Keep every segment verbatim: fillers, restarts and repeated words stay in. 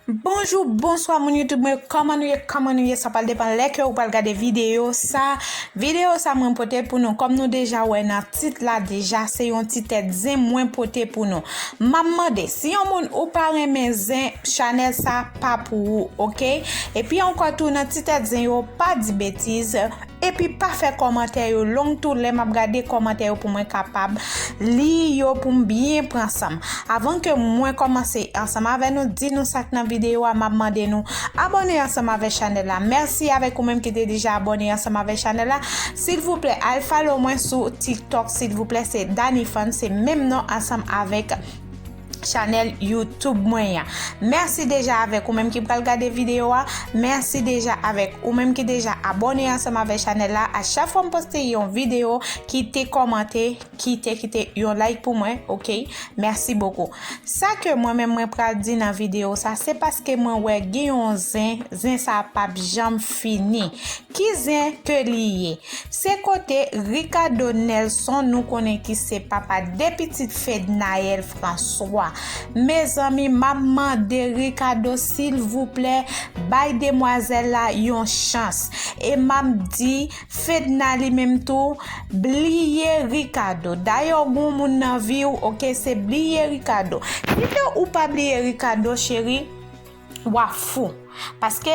Bonjou, bonswa moun YouTube mwen, kòman nou ye, kòman nou ye, sa pral depann lè ke ou pral gade videyo sa. Videyo sa mwen pote pou nou, kòm nou deja wè nan tit la deja, se yon ti tèt zen mwen pote pou nou. M ap mande, si yon moun ou pa renmen zen, chanèl sa pa pou ou, oke? Epi ankò tou nan ti tèt zen yo, pa di betiz, epi pa fè kòmantè yo long tou, lè m ap gade kòmantè yo pou mwen kapab li yo pou m byen pran san m. Avan ke mwen kòmanse ansanm avè nou, di nou sa k nan videyo a, m ap mande nou abòne ansanm avè chanèl la. Mèsi avèk ou menm ki te deja abòne ansanm avè chanèl la. Silvouplè, al follow mwen sou TikTok, silvouplè, se Dany Fan, se menm non ansanm avèk chanèl YouTube mwen an. Mèsi deja avèk ou menm ki pral gade videyo a. Mèsi deja avèk ou menm ki deja abòne ansanm avèk chanèl la. A chak fwa m poste yon videyo, kite kòmante, kite, kite yon like pou mwen, oke? Mèsi bokou. Sa ke mwen menm mwen pral di nan videyo sa, se paske mwen wè gen yon zen, zen sa p ap janm fini. Ki zen ke li ye? Se kote Ricardo Nelson, nou konnen ki se papa de pitit Fednaelle François. Mezanmi, m ap mande Ricardo, silvouplè, bay demwazèl la yon chans. E m ap di, Fedna li menm tou, bliye Ricardo. Dayè, ou gon moun nan vi w, oke, se bliye Ricardo. Si ke ou pa bliye Ricardo, cheri, w ap fou. Paske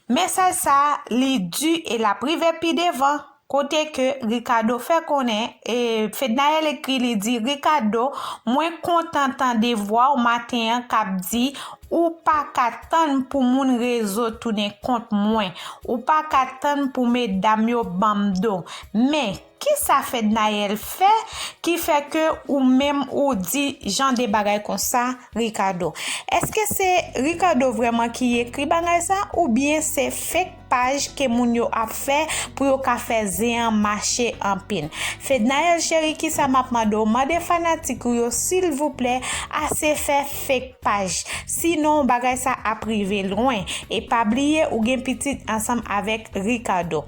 mesaj sa, li di e l ap rive pi devan. Kote ke Ricardo fè konnen, e, Fednaelle ekri, li di, Ricardo, mwen kontan tande vwa w maten an k ap di, ou pa ka tann pou moun rezo tounen kont mwen. Ou pa ka tann pou medam yo ban m do. Men, kisa Fednaelle fè ki fè ke ou menm ou di jan de bagay konsa, Ricardo? Èske se Ricardo vrèman ki ekri bagay sa, oubyen se fake paj ke moun yo ap fè pou yo ka fè zen an mache anpil? Fednaelle cheri, kisa m ap mande w? Mande fanatik ou yo, silvouplè, ase fè fake paj. Sinon, bagay sa ap rive lwen. E pa bliye, ou gen pitit ansanm avèk Ricardo.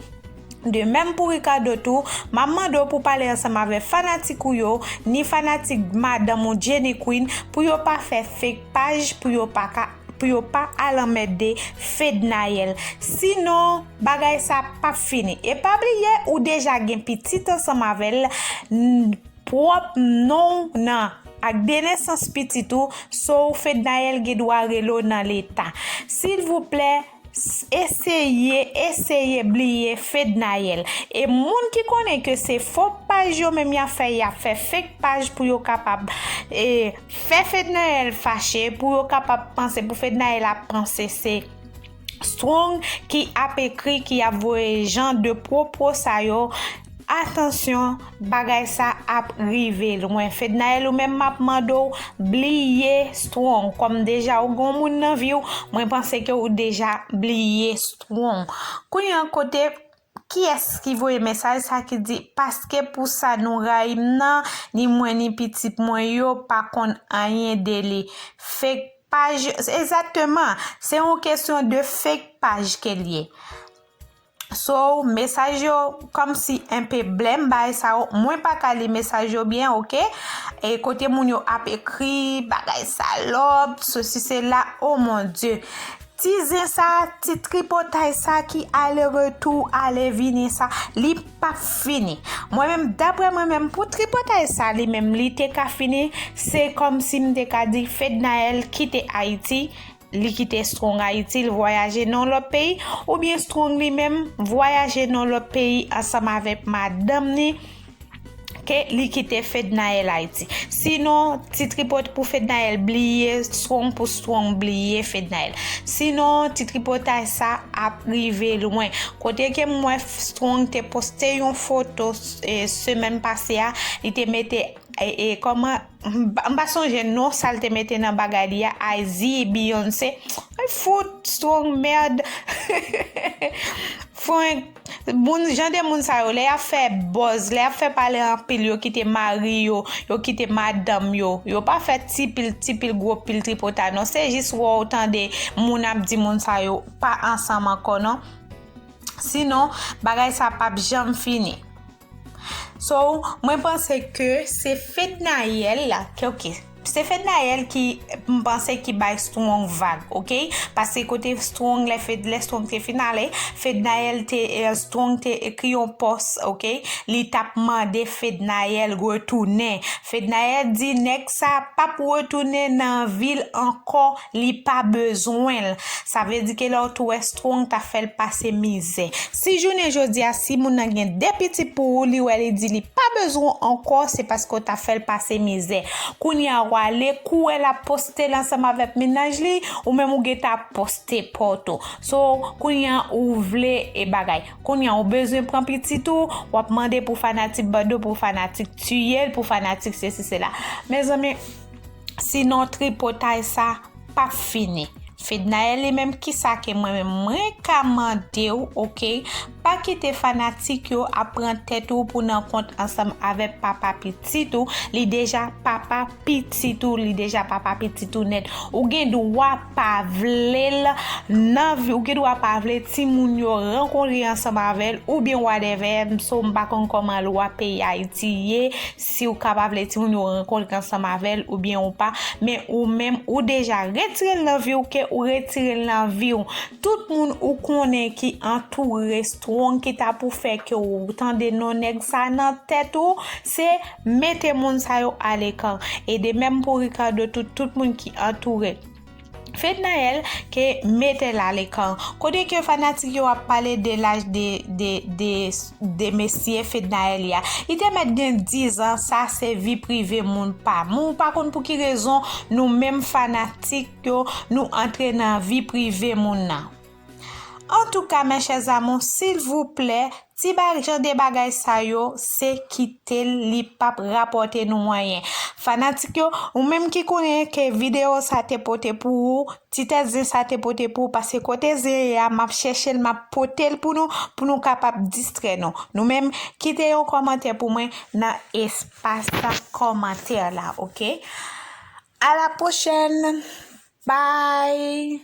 De menm pou Ricardo tou, m ap mande w pou pale ansanm avèk fanatik ou yo, ni fanatik madanm ou Jenny Queen, pou yo pa fè fake paj, pou yo pa ka, pou yo pa al anmède Fednaelle. Sinon, bagay sa p ap fini. E pa bliye, ou deja gen pitit ansanm avè l, n-, pwòp non w nan ak de nesans pitit ou, so Fednaelle gen dwa rele w nan leta. Silvouplè, s-, eseye, eseye bliye Fednaelle. E moun ki konnen ke se fo paj yo menm y ap fè, y ap fè fake paj pou yo kapab, e, fè Fednaelle fache, pou yo kapab panse pou Fednaelle ap panse se Strong ki ap ekri, ki ap voye jan de pwopo sa yo. Atansyon, bagay sa ap rive lwen. Fednaelle, ou menm m ap mande w bliye Strong. Kòm deja ou gon moun nan vi w, mwen panse ke ou deja bliye Strong. Kounye an, kote, kiyès ki voye mesaj sa ki di, paske pou sa nou rayi m nan, ni mwen ni pitit mwen yo pa konn anyen de li? Fake paj, egzakteman, se yon kesyon de fake paj ke l ye. So, mesaj yo kòmsi enpe blè, m bay sa yo, mwen pa ka li mesaj yo byen, oke? E kote moun yo ap ekri, bagay salòp, sesi, sela, oh mon Dieu. Ti zen sa, ti tripotay sa ki ale retou, ale vini sa, li p ap fini. Mwen menm, daprè mwen menm, pou tripotay sa, li menm, li te ka fini, se kòmsi m te ka di Fednaelle kite Ayiti, li kite Strong Ayiti, li vwayaje nan lòt peyi, oubyen Strong li menm vwayaje nan lòt peyi ansanm avèk madanm li, ke li kite Fednaelle Ayiti. Sinon, ti tripot pou Fednaelle bliye Strong, pou Strong bliye Fednaelle. Sinon, ti tripotay sa ap rive lwen. Kote ke m wè Strong te poste yon foto, e, semèn pase a, li te mete, e, e, kòman, m pa, m pa sonje non sa l te mete nan bagay li a, Jay-Z, Beyoncé. Ay, fout, Strong, mèd. Frank, moun, jan de moun sa yo, lè y ap fè buzz, lè y ap fè pale anpil, yo kite mari yo, yo kite madanm yo. Yo pa fè ti pil, ti pil gwo pil tripotay non. Se jis wè w tande moun ap di moun sa yo pa ansanm ankò non. Sinon, bagay sa p ap janm fini. So, mwen panse ke se Fednaelle la, ke, oke, Se Fednaelle ki, m panse, ki bay Strong vag, ok? Paske kote Strong, lè Fed, lè Strong te fin ale, Fednaelle te, eh, Strong te ekri yon pòs, ok? Li t ap mande Fednaelle retounen. Fednaelle di nèg sa p ap retounen nan vi l ankò, li pa bezwen l. Sa vle di ke lè w tou wè Strong ta fè l pase mizè. Si jounen jodi a, si moun nan gen de pitit pou ou, li wè li di li pa bezwen w ankò, se paske w ta fè l pase mizè. Kounye a, w ale, kou wè l ap poste l ansanm avèk mennaj li, ou menm ou gentan ap poste pa w tou. So, kounye a, ou vle e bagay. Kounye a, ou bezwen pran pitit ou, w ap mande pou fanatik bando, pou fanatik tiye l, pou fanatik sesi, sela. Mezanmi, sinon tripotay sa p ap fini. Fednaelle li menm, kisa ke mwen menm mwen ka mande w, ok? Pa kite fanatik yo ap pran tèt ou pou nan kont ansanm avèk papa pitit ou. Li deja papa pitit ou, li deja papa pitit ou nèt. Ou gen dwa pa vle l nan vi, ou gen dwa pa vle timoun yo rankontre ansanm avè l, oubyen whatever, m so m pa konn kòman lwa peyi Ayiti ye, si w ka pa vle timoun yo rankontre ansanm avè l oubyen ou pa, men ou menm, ou deja retire l nan vi w, ke ou retire l nan vi w. Tout moun ou konnen ki antoure Strong, ki ta pou fè ke w tande non nèg sa nan tèt ou, se mete moun sa yo alekar. E de menm pou Ricardo, tout, tout moun ki antoure Fednaelle, ke mete l alekar. Kote ke fanatik yo ap pale de laj de, de, de, de mesye Fednaelle ya. Li te mèt gen diz an, sa se vi prive moun pa m. Ou pa konn pou ki rezon nou menm fanatik yo, nou antre nan vi prive moun nan. Antouka, mes chers amours, silvouplè, ti ba-, jan de bagay sa yo, se kite l, li p ap rapòte nou anyen. Fanatik yo, ou menm ki konnen ke videyo sa te pote pou ou, ti tèt zen sa te pote pou ou, paske kote zen ye a, m ap chèche l, m ap pote l pou nou, pou nou kapab distrè nou. Nou menm, kite yon kòmantè pou mwen nan espas kòmantè la, ok? À la prochaine. Bye.